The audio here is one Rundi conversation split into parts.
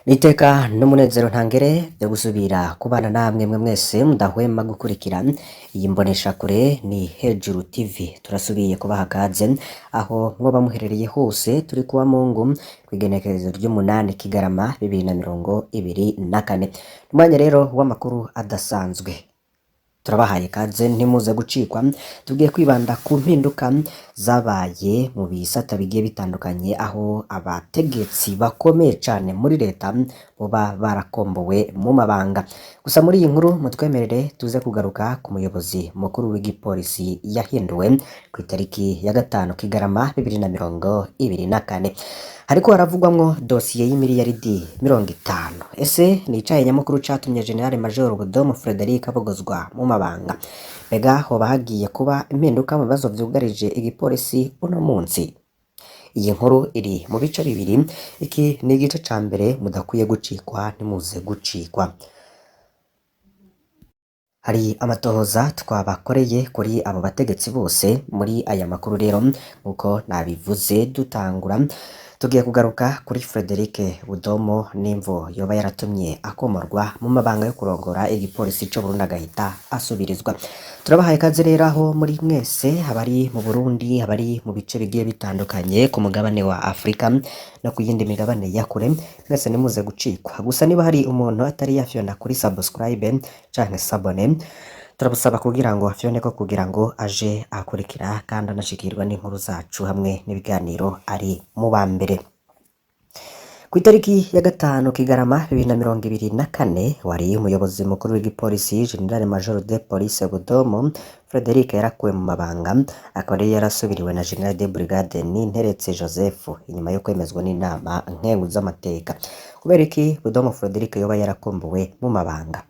N'iteka n'umunezero ntangere vyo gusubira kubana namwe mwe mwese mudahwema gukurikira iyi mboneshakure ni Hejuru TV. Turasubiye kubaha kaze aho mwoba muherereye hose. Turi kuwa Mungu kw'igenekerezo ry'umunani Kigarama 2024. Umwanya rero w'amakuru adasanzwe, turabahaye kaze, ntimuze gucikwa. Tugiye kwibanda ku mpinduka zabaye mu bisata bigiye bitandukanye, aho abategetsi bakomeye cane muri leta boba barakombowe mu mabanga. Gusa muri iyi nkuru mutwemerere tuze kugaruka ku muyobozi mukuru w'igipolisi yahinduwe ku itariki ya 5 Kigarama 2024. Hariko haravugwamwo dosiye y'imiliyaridi 50. Ese ni icahe nyamukuru catumye General Major Budomo Frederic abogozwa mu mabanga? Mbega hoba hagiye kuba impinduka mu bibazo vyugarije igipolisi uno munsi? Iyi nkuru iri mu bice bibiri. Iki ni igice ca mbere mudakwiye gucikwa, ntimuze gucikwa. Hari amatohoza twabakoreye kuri abo bategetsi bose muri aya makuru. Rero nkuko nabivuze dutangura, tugiye kugaruka kuri Frederic Budomo n'imvo yoba yaratumye akomorwa mu mabanga yo kurongora igipolisi c'u Burundi agahita asubirizwa. Turabahaye ikaze rero aho muri mwese, abari mu Burundi, abari mu bice bigiye bitandukanye ku mugabane wa Afrika no ku yindi migabane ya kure, mwese nimuze gucikwa. Gusa niba hari umuntu atari yafyonda kuri subscribe canke s'abonner, turabusaba kugira ngo afyonde ko kugira ngo aje akurikira kandi anashikirwa n'inkuru zacu hamwe n'ibiganiro ari mu ba mbere. Ku itariki ya 5 Kigarama 2024, wari umuyobozi mukuru w'igipolisi General Major de Police Budomo Frederic yarakuwe mu mabanga, akaba yari yarasubiriwe na General de Brigade Ninteretse Joseph inyuma yo kwemezwa n'inama nkenguzamateka. Kubera iki Budomo Frederic yoba yarakombowe mu mabanga?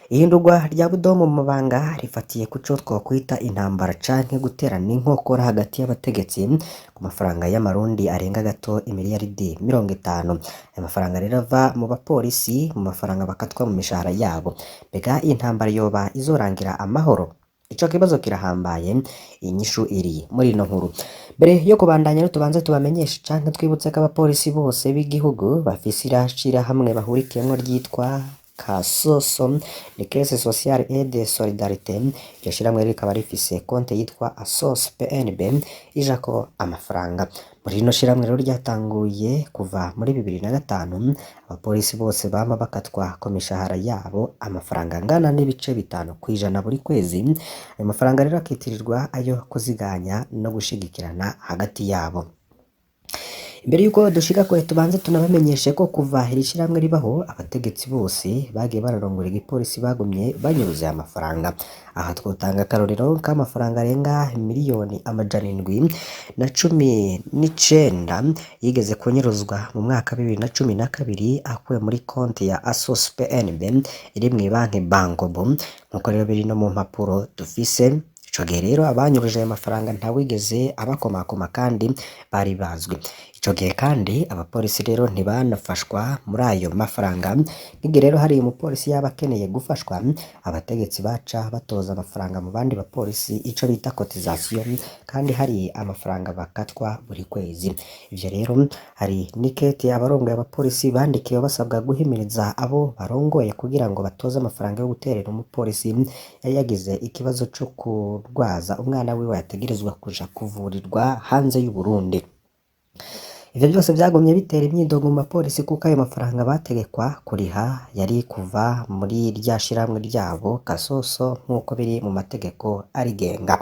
Ihindurwa rya Budomo mu mabanga rifatiye ku co twokwita intambara canke guterana inkokora hagati y'abategetsi ku mafaranga y'amarundi arenga gato imiliyaridi 50. Ayo mafaranga rero ava mu bapolisi, mu mafaranga bakatwa mu mishahara yabo. Mbega iyi ntambara yoba izorangira amahoro? Ico kibazo kirahambaye, inyishu iri muri ino nkuru. Mbere yo kubandanya rero, tubanze tubamenyeshe canke twibutse ko abapolisi bose b'igihugu bafise ishirahamwe bahurikiyemwo ryitwa Kasoso, ni Caisse Sociale et de Solidarité. Iryo shirahamwe rikaba rifise konte yitwa Asos PNB ijako amafaranga. Muri rino shirahamwe rero ryatanguye kuva muri 2005, abapolisi bose bama bakatwa ku mishahara yabo amafaranga angana n'ibice 5% buri kwezi. Ayo mafaranga rero akitirirwa ayo kuziganya no gushigikirana hagati yabo. Imbere yuko dushika kure, tubanze tunabamenyeshe ko kuva iri shirahamwe ribaho, abategetsi bose bagiye bararongora igipolisi bagumye banyuruza aya mafaranga. Aha twotanga akarorero k'amafaranga arenga miliyoni 719 yigeze kunyuruzwa mu mwaka 2012 akuwe muri konti ya Asos PNB iri mw'ibanki Bankobu, nkuko rero biri no mu mpapuro dufise. Ico gihe rero abanyuruje ayo mafaranga ntawigeze abakomakoma kandi bari bazwi. Ico gihe kandi abapolisi rero ntibanafashwa muri ayo mafaranga. Nk'igihe rero hari umupolisi yaba akeneye gufashwa, abategetsi baca batoza amafaranga mu bandi bapolisi, ico bita cotisation, kandi hari amafaranga bakatwa buri kwezi. Ivyo rero hari n'ikete abarongoye abapolisi bandikiwe basabwa guhimiriza abo barongoye kugira ngo batoze amafaranga yo guterera umupolisi yari yagize ikibazo co kurwaza umwana wiwe yategerezwa kuja kuvurirwa hanze y'u Burundi. Ivyo vyose vyagumye bitera imyidogo mu bapolisi, kuko ayo mafaranga bategekwa kuriha yari kuva muri rya shirahamwe ryabo Kasoso, nk'uko biri mu mategeko arigenga.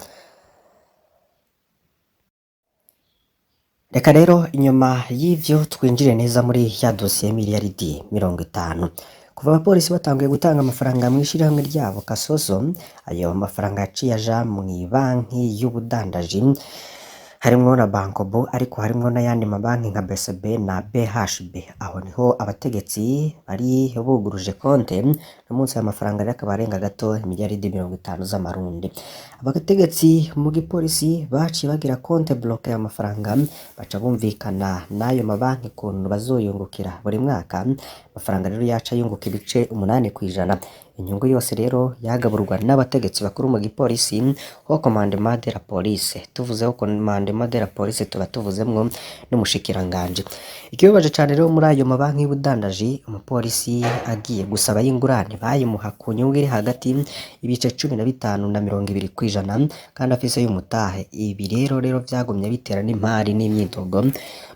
Reka rero inyuma y'ivyo twinjire neza muri ya dosiye miliyaridi 50. Kuva abapolisi batanguye gutanga amafaranga mw'ishirahamwe ryabo Kasoso, ayo mafaranga yaciye aja mw'ibanki y'ubudandaji, harimwo na Bankobu, ariko harimwo n'ayandi mabanki nka BCB na BHB. Aho niho abategetsi bari buguruje konte No munsi ayo mafaranga rero akaba arenga gato imiliyaridi 50 z'amarundi. Abategetsi mu gipolisi baciye bagira compte bloqué y'amafaranga, baca bumvikana n'ayo mabanki ukuntu bazoyungukira buri mwaka. Amafaranga rero yaca yunguka ibice 8%. Inyungu yose rero yagaburwa n'abategetsi bakuru mu gipolisi, haut commandement de la police. Tuvuze haut commandement de la police tuba tuvuzemwo n'umushikiranganji. Ikibabaje cane rero, muri ayo mabanki y'ubudandaji, umupolisi agiye gusaba y'ingurane bayimuha ku nyungu iri hagati y'ibice 15 na 20%, kandi afise y'umutahe. Ibi rero vyagumye bitera n'impari n'imyidogo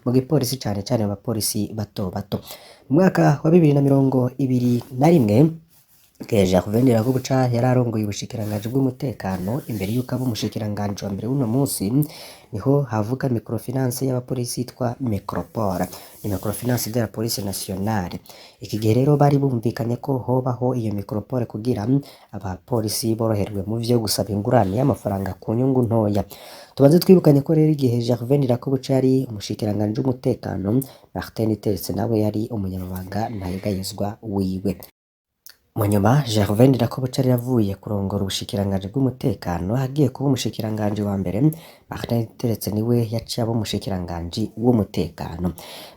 mu gipolisi, cane cane mu bapolisi bato bato. Mu mwaka wa 2021, Gervais Ndirakobuca yari arongoye ubushikiranganji bw'umutekano imbere y'uko aba umushikiranganji wa mbere w'uno munsi, niho havuka microfinance y'abapolisi yitwa Micropol, ni microfinance de la police nationale. Iki gihe rero bari bumvikanye ko hobaho iyo Micropol kugira abapolisi boroherwe mu vyo gusaba ingurane y'amafaranga ku nyungu ntoya. Tubanze twibukanye ko rero igihe Gervais Ndirakobuca yari umushikiranganji w'umutekano, Martin Niteretse nawe yari umunyamabanga ntayegayezwa wiwe. Mu nyuma Gervais Ndirakobuca yari avuye kurongora ubushikiranganji bw'umutekano agiye kuba umushikiranganji wa mbere, Martin Niteretse niwe yaciye aba umushikiranganji w'umutekano.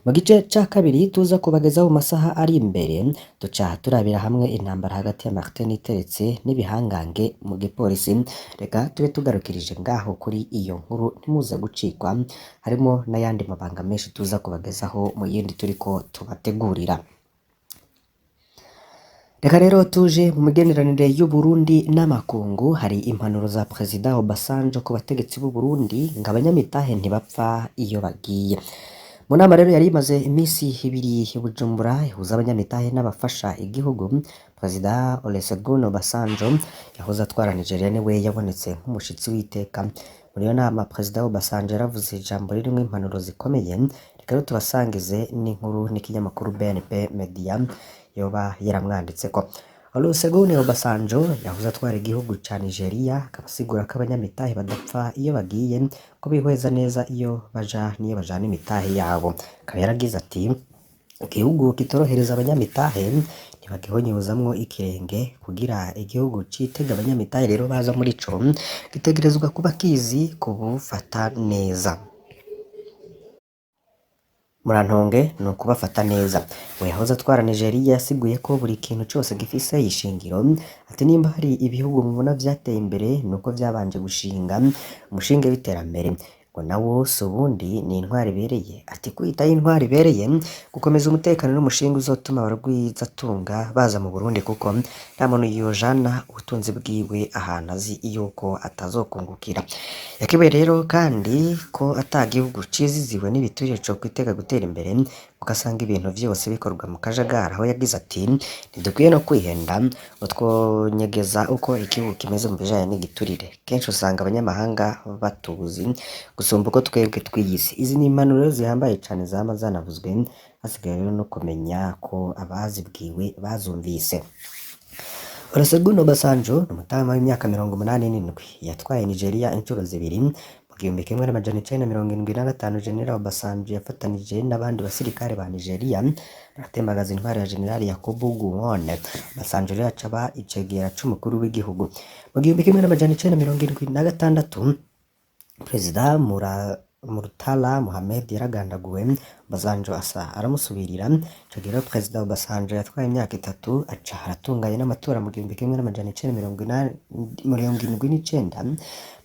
Mu gice ca kabiri tuza kubagezaho mu masaha ari imbere, duca turabira hamwe intambara hagati ya Martin Niteretse n'ibihangange mu gipolisi. Reka tube tugarukirije ngaho kuri iyo nkuru, ntimuze gucikwa, harimo n'ayandi mabanga menshi tuza kubagezaho mu yindi turiko tubategurira. Reka rero tuje mu migenderanire y'Uburundi n'amakungu. Hari impanuro za Perezida Obasanjo ku bategetsi b'u Burundi ngo abanyamitahe ntibapfa iyo bagiye. Mu nama rero yari imaze iminsi 2 i Bujumbura ihuza abanyamitahe n'abafasha igihugu, Perezida Olusegun Obasanjo yahoze atwara Nigeria niwe yabonetse nk'umushitsi w'iteka. Muri iyo nama Perezida Obasanjo yaravuze ijambo ririmwo impanuro zikomeye. Reka rero tubasangize n'inkuru n'ikinyamakuru BNP Media yoba yaramwanditseko. Olusegun Obasanjo yahoze atwara igihugu ca Nigeria akaba asigura ko abanyamitahe badapfa iyo bagiye, ko bihweza neza iyo baja niyo bajana imitahe yabo. Akaba yaragize ati: "Igihugu kitorohereza abanyamitahe ntibagihonyozamwo ikirenge. Kugira igihugu citega abanyamitahe rero baza muri co, gitegerezwa kuba kizi kubufata neza." Murantonge ni ukubafata neza. We yahoze atwara Nigeria yasiguye ko buri kintu cose gifise ishingiro. Ati: "Nimba hari ibihugu mubona vyateye imbere, nuko vyabanje gushinga umushinge w'iterambere, ngo nawo si ubundi ni intwaro ibereye." Ati: "Kwitaho intwaro ibereye, gukomeza umutekano n'umushinge uzotuma abarwizatunga baza mu Burundi, kuko nta muntu yojana ubutunzi bwiwe ahantu azi yuko atazokungukira." Yakebuye rero kandi ko ata gihugu ciziziwe n'ibiturire cokwitega gutera imbere, ugasanga ibintu vyose bikorwa mu kajagari, aho yagize ati: "Ntidukwiye no kwihenda ngo twonyegeza uko igihugu kimeze mu bijanye n'igiturire. Kenshi usanga abanyamahanga batuzi gusumba uko twebwe twiyizi." Izi ni impanuro rero zihambaye cane zama zanavuzwe, hasigaye rero no kumenya ko abazibwiwe bazumvise. Olusegun Obasanjo ni umutama w'imyaka 87, yatwaye Nigeria incuro zibiri. Mu 1975 General Obasanjo yafatanije n'abandi basirikare ba Nigeria baratembagaza intwaro ya General Yakubu Gowon. Obasanjo rero aca aba icegera c'umukuru w'igihugu. Mu 1976 Perezida Murtala Mohammed yaragandaguwe, Obasanjo asa aramusubirira. Ico gihe rero Perezida Obasanjo yatwaye imyaka 3, aca aratunganya n'amatora mu 1979,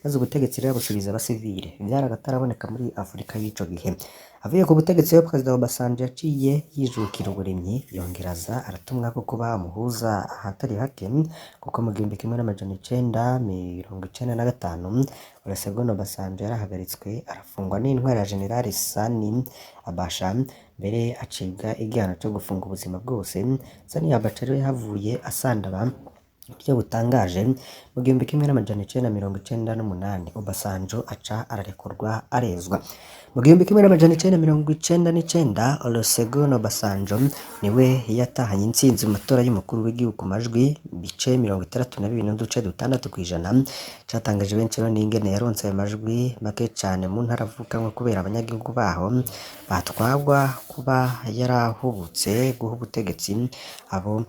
maze ubutegetsi rero abusubiza abasivile. Vyari akataraboneka muri Afrika y'ico gihe. Avuye ku butegetsi rero, Perezida Obasanjo yaciye yijukira uburimyi, yongera aza aratumwako kuba umuhuza ahatari hake, kuko mu 1995 Olusegun Obasanjo yarahagaritswe arafungwa n'intwaro ya General Sani Abacha, mbere acibwa igihano co gufunga ubuzima bwose. Sani Abacha rero yahavuye asandaba buryo butangaje mu 1998, Obasanjo aca ararekurwa arezwa. Mu 1999 Olusegun Obasanjo niwe yatahanye intsinzi mu matora y'umukuru w'igihugu ku majwi ibice 62.6%. Catangaje benshi rero n'ingene yaronse ayo majwi make cane mu ntara avukamwo, kubera abanyagihugu baho batwagwa kuba yarahubutse guha ubutegetsi abo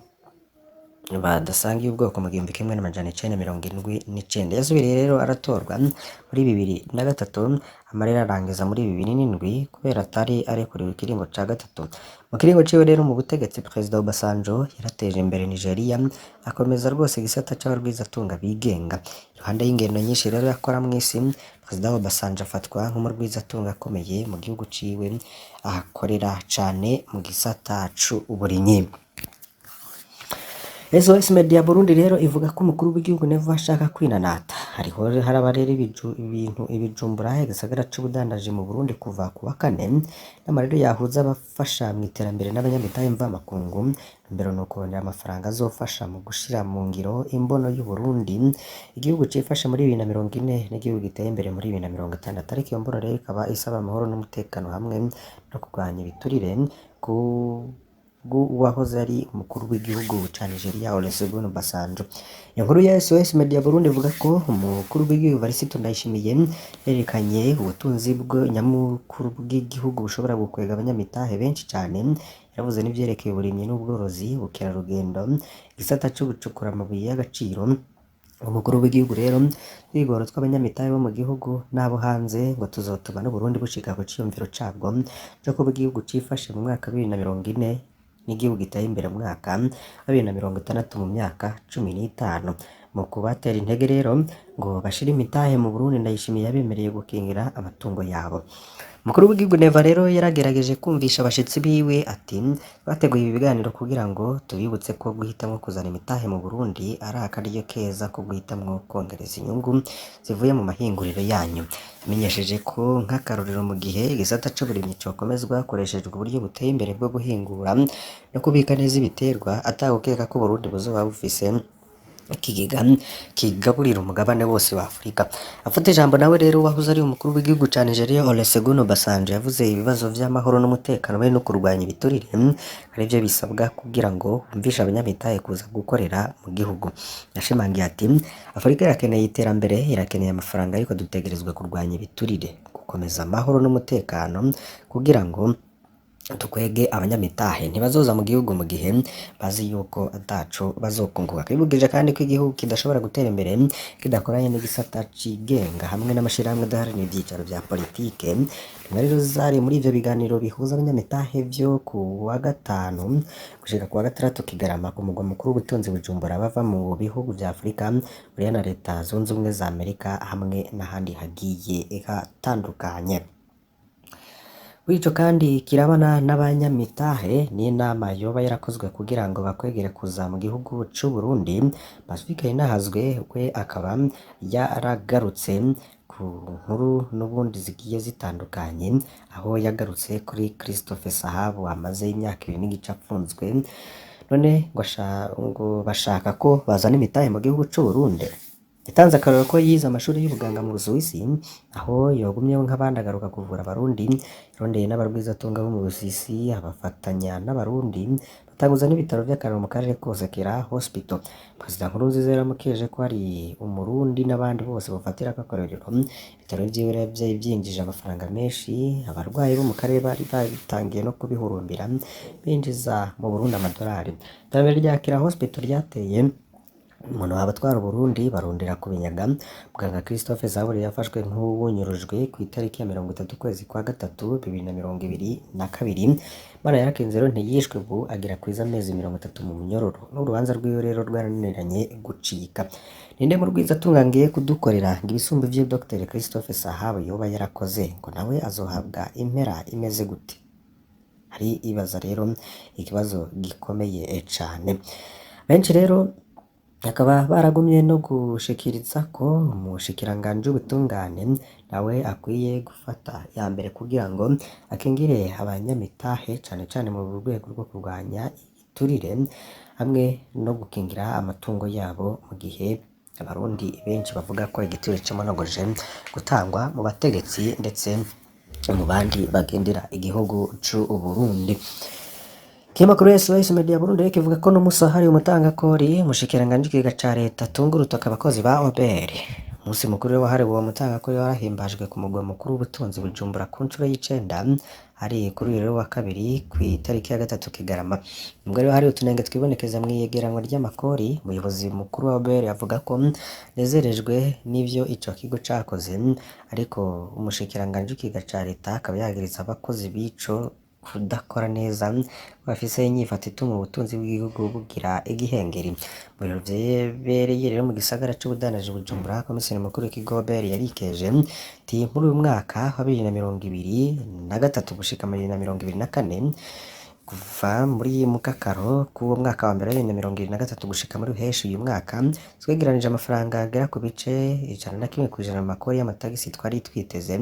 badasangiye ubwoko mu 1979. Yasubiriye rero aratorwa muri 2003, amarera arangiza muri 2007 kubera atari arekuriwe ikiringo ca gatatu. Mu kiringo ciwe rero mu butegetsi, Perezida Obasanjo yarateje imbere Nigeria, akomeza rwose igisata c'abarwizatunga bigenga. Iruhande y'ingendo nyinshi rero yakora mw'isi, Perezida Obasanjo afatwa nk'umurwizatunga akomeye mu gihugu ciwe, ahakorera cane mu gisata c'uburimyi. SOS Media Burundi rero ivuga ko umukuru w'igihugu Neva ashaka kwinanata. Hariho haraba rero ibintu ibijumbura, igisagara c'ubudandaji mu Burundi, kuva ku wa kane. Inama rero yahuza abafasha mu iterambere n'abanyamitahe mvamakungu. Mbere ni ukurondera amafaranga azofasha mu gushira mu ngiro imbono y'u Burundi, igihugu cifashe muri 2040 n'igihugu giteye imbere muri 2060. Ariko iyo mbono rero ikaba isaba amahoro n'umutekano hamwe no kurwanya ibiturire ku bw'uwahoze ari umukuru w'igihugu ca Nigeria Olusegun Obasanjo. Inkuru ya SOS Media Burundi ivuga ko umukuru w'igihugu Evariste Ndayishimiye yerekanye ubutunzi bwo nyamukuru bw'igihugu bushobora gukwega abanyamitahe benshi cane. Yaravuze n'ivyerekeye uburimyi n'ubworozi, ubukerarugendo, igisata co gucukura amabuye y'agaciro. Umukuru w'igihugu rero, twigoro tw'abanyamitahe bo mu gihugu n'abo hanze ngo tuzotuma n'Uburundi bushika ku ciyumviro cabwo co kuba igihugu cifashe mu mwaka wa 2040 n'igihugu giteye imbere mu mwaka wa 2060 mu myaka 15. Mu kubatera intege rero ngo bashire imitahe mu Burundi, Ndayishimiye yabemereye gukingira amatungo yabo. Umukuru w'igihugu Neva rero yaragerageje kumvisha abashitsi biwe ati: "Twateguye ibi biganiro kugira ngo tubibutse ko guhitamwo kuzana imitahe mu Burundi ari akaryo keza ko guhitamwo kongereza inyungu zivuye mu mahinguriro yanyu." Yamenyesheje ko nk'akarorero mu gihe igisata c'uburimyi cokomezwa hakoreshejwe uburyo buteye imbere bwo guhingura no kubika neza ibiterwa, atawukeka ko Uburundi buzoba bufise ikigega kigaburira umugabane wose wa Afurika. Afata ijambo nawe rero, wahoze ari umukuru w'igihugu ca Nigeria Olusegun Obasanjo yavuze ibibazo vy'amahoro n'umutekano be no kurwanya ibiturire arivyo bisabwa kugira ngo bumvishe abanyamitahe kuza gukorera mu gihugu. Yashimangiye ati: "Afurika irakeneye iterambere, irakeneye amafaranga, ariko dutegerezwa kurwanya ibiturire, gukomeza amahoro n'umutekano kugira ngo tukwege abanyamitahe. Ntibazoza mu gihugu mu gihe bazi yuko ataco bazokunguka." Kwibukije kandi ko igihugu kidashobora gutera imbere kidakoranye n'igisata cigenga hamwe n'amashirahamwe adaharanira ivyicaro vya politike. Intumwa rero zari muri ivyo biganiro bihuza abanyamitahe vyo ku wa gatanu gushika ku wa gatandatu Kigarama ku mugwa mukuru w'ubutunzi Bujumbura, bava mu bihugu vya Afurika, Buraya na Leta Zunze Ubumwe za Amerika hamwe n'ahandi hagiye hatandukanye. Ico kandi kirabana n'abanyamitahe n'inama yoba yarakozwe kugira ngo bakwegere kuza mu gihugu c'u Burundi. Pacifique Ninahazwe we akaba yaragarutse ku nkuru n'ubundi zigiye zitandukanye, aho yagarutse kuri Christophe Sahabu amaze imyaka 2.5 apfunzwe, none ngo bashaka ko bazana imitahe mu gihugu c'u Burundi. Yatanze akarorero ko yize amashuri y'ubuganga mu Busuwisi, aho yogumyeho nk'abandi agaruka kuvura abarundi. Yarondeye n'abarwizatunga bo mu Busuwisi, abafatanya n'abarundi batanguza n'ibitaro vy'akarorero mu karere kose, Kira Hospital. Perezida Nkurunziza yaramukeje ko hari umurundi n'abandi bose bofatirako akarorero. Ibitaro vyiwe rero vyari vyinjije amafaranga menshi, abarwayi bo mu karere bari batangiye no kubihurumbira, binjiza mu Burundi amadorari. Iterambere rya Kira Hospital ryateye umuntu abatwara Uburundi barondera kubinyaga. Muganga Christophe Zaburi yafashwe nk'uwunyurujwe ku itariki ya 30 ukwezi kwa gatatu 2022. Imana yarakinze rero ntiyishwe, ubu agira kwiza amezi 30 mu munyororo, n'urubanza rwiwe rero rwarananiranye gucika. Ninde mu rwizatunga ngiye kudukorera ngo ibisumba ivyo Dr Christophe Sahabu yoba yarakoze, ngo nawe azohabwa impera imeze gute? Hari ibaza rero ikibazo gikomeye cane. Benshi rero bakaba baragumye no gushikiriza ko umushikiranganji w'ubutungane nawe akwiye gufata iya mbere kugira ngo akingire abanyamitahe, cane cane mu rwego rwo kurwanya igiturire hamwe no gukingira amatungo yabo, mu gihe abarundi benshi bavuga ko igiturire c'imonogoje gutangwa mu bategetsi ndetse mu bandi bagendera igihugu c'u Burundi. Ikinyamakuru SOS Media Burundi rero kivuga ko n'umusi wahariwe umutangakori, umushikiranganji w'ikigega ca leta atunga urutoke abakozi ba OBR. Umunsi mukuru wahariwe uwo mutangakori warahimbajwe ku mugwa mukuru w'ubutunzi Bujumbura ku ncuro y'icenda, Hari kuri uyu rero wa kabiri kw'itariki ya 3 Kigarama. Nubwo rero hari utunenge twibonekeza mw'iyegeranwa ry'amakori, umuyobozi mukuru wa OBR avuga ko nezerejwe n'ivyo ico kigo cakoze, ariko umushikiranganji w'ikiga ca leta akaba yagiriza abakozi b'ico kudakora neza, bafise inyifato ituma ubutunzi bw'igihugu bugira igihengeri. Mu biro vyibereye rero mu gisagara c'ubudandaji Bujumbura, komiseri mukuru w'ikigo OBR yarikeje ati muri uyu mwaka wa 2023 gushika muri 2024, kuva muri mukakaro k'uwo mwaka wa mbere 2023 gushika muri ruheshi uyu mwaka, twegeranije amafaranga agera ku bice 101% mu makori y'amatagisi twari twiteze.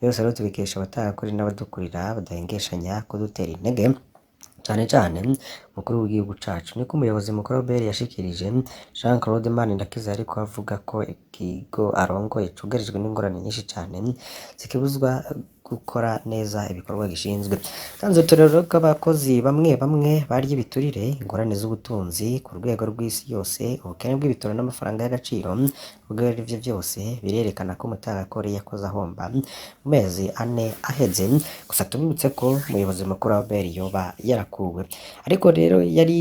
Byose rero tubikesha abatangakori n'abadukurira badahengeshanya kudutera intege, cane cane umukuru w'igihugu cacu. Niko umuyobozi mukuru wa OBR yashikirije. Jean Claude Manirakiza yariko avuga ko ikigo arongoye cugarijwe n'ingorane nyinshi cane zikibuzwa gukora neza ibikorwa gishinzwe. Tanze uturero kw'abakozi bamwe bamwe barya ibiturire, ingorane z'ubutunzi ku rwego rw'isi yose, ubukene bw'ibitoro n'amafaranga y'agaciro, ubwo ivyo vyose birerekana ko umutangakori yakoze ahomba mu mezi 4 aheze. Gusa tubibutse ko umuyobozi mukuru wa OBR yoba yarakuwe, ariko rero yari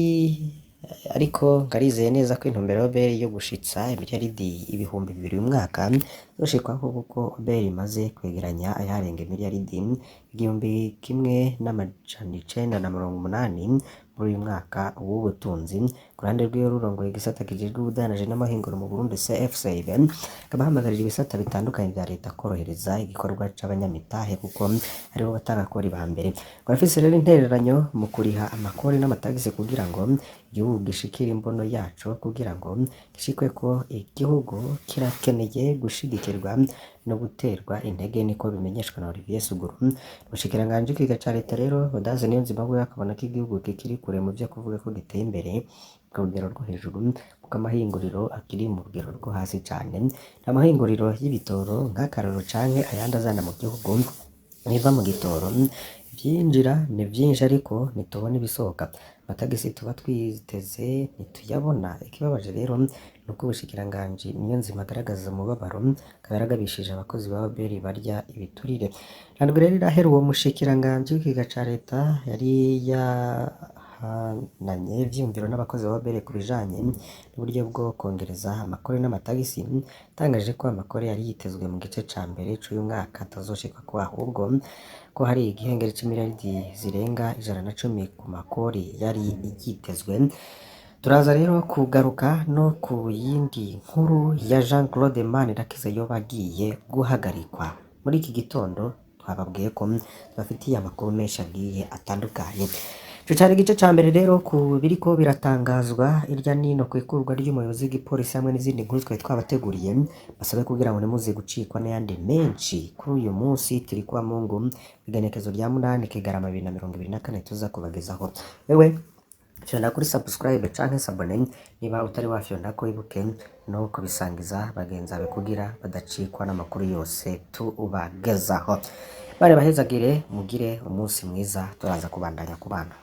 ariko ngarizeye neza ko intumbero ya OBR yo gushitsa imiliyaridi 2000 uyu mwaka zoshikwaho, kuko OBR imaze kwegeranya ayarenga imiliyaridi 1980 muri uyu mwaka w'ubutunzi. Ku ruhande rwiwe, rurongoye igisata kijejwe ubudandaji n'amahinguro mu Burundi CFCB akaba ahamagarira ibisata bitandukanye vya leta korohereza igikorwa c'abanyamitahe, kuko aribo batangakori ba mbere. Barafise rero intererano mu kuriha amakori n'amatagisi kugira ngo igihugu gishikire imbono yaco, kugira ngo gishikweko igihugu kirakeneye gushigikirwa no guterwa intege, niko bimenyeshwa na Olivier Suguru. Umushikiranganji w'ikiga ca leta rero Odace Niyonzima we akabona ko igihugu kikiri kure mu vyo kuvuga ko giteye imbere ku rugero rwo hejuru, kuko amahinguriro akiri mu rugero rwo hasi cane. Amahinguriro y'ibitoro nk'akarorero canke ayandi azana mu gihugu biva mu gitoro, ivyinjira ni vyinshi ariko ntitubona ibisohoka. Amatagisi tuba twiteze ntituyabona. Ikibabaje rero nuko ubushikiranganji Niyonzima agaragaza umubabaro, akaba yaragabishije abakozi ba OBR barya ibiturire. Ntabwo rero irahera uwo mushikiranganji w'ikiga ca leta yari yahananye ivyiyumviro n'abakozi ba OBR ku bijanye n'uburyo bwo kongereza amakori n'amatagisi, yatangaje ko amakori yari yitezwe mu gice ca mbere c'uyu mwaka atazoshikwako, ahubwo ko hari igihengeri c'imiliyaridi zirenga 110 ku makori yari yitezwe. Turaza rero kugaruka no ku yindi nkuru ya Jean Claude Manirakiza yoba agiye guhagarikwa. Muri iki gitondo twababwiye ko tubafitiye amakuru menshi agiye atandukanye. Ico cari igice ca mbere rero ku biriko biratangazwa irya nino kw'ikurwa ry'umuyobozi w'igipolisi hamwe n'izindi nkuru twari twabateguriye. Basabe kugira ngo ntimuze gucikwa n'ayandi menshi kuri uyu munsi turi kwa Mungu, igenekezo rya 8 Kigarama 2024 tuza kubagezaho. Wewe fyonda kuri subscribe canke s'abonner niba utari wafyonda ko, ibuke no kubisangiza bagenzi bawe kugira badacikwa n'amakuru yose tubagezaho. Bare bahezagire, mugire umunsi mwiza, turaza kubandanya kubana.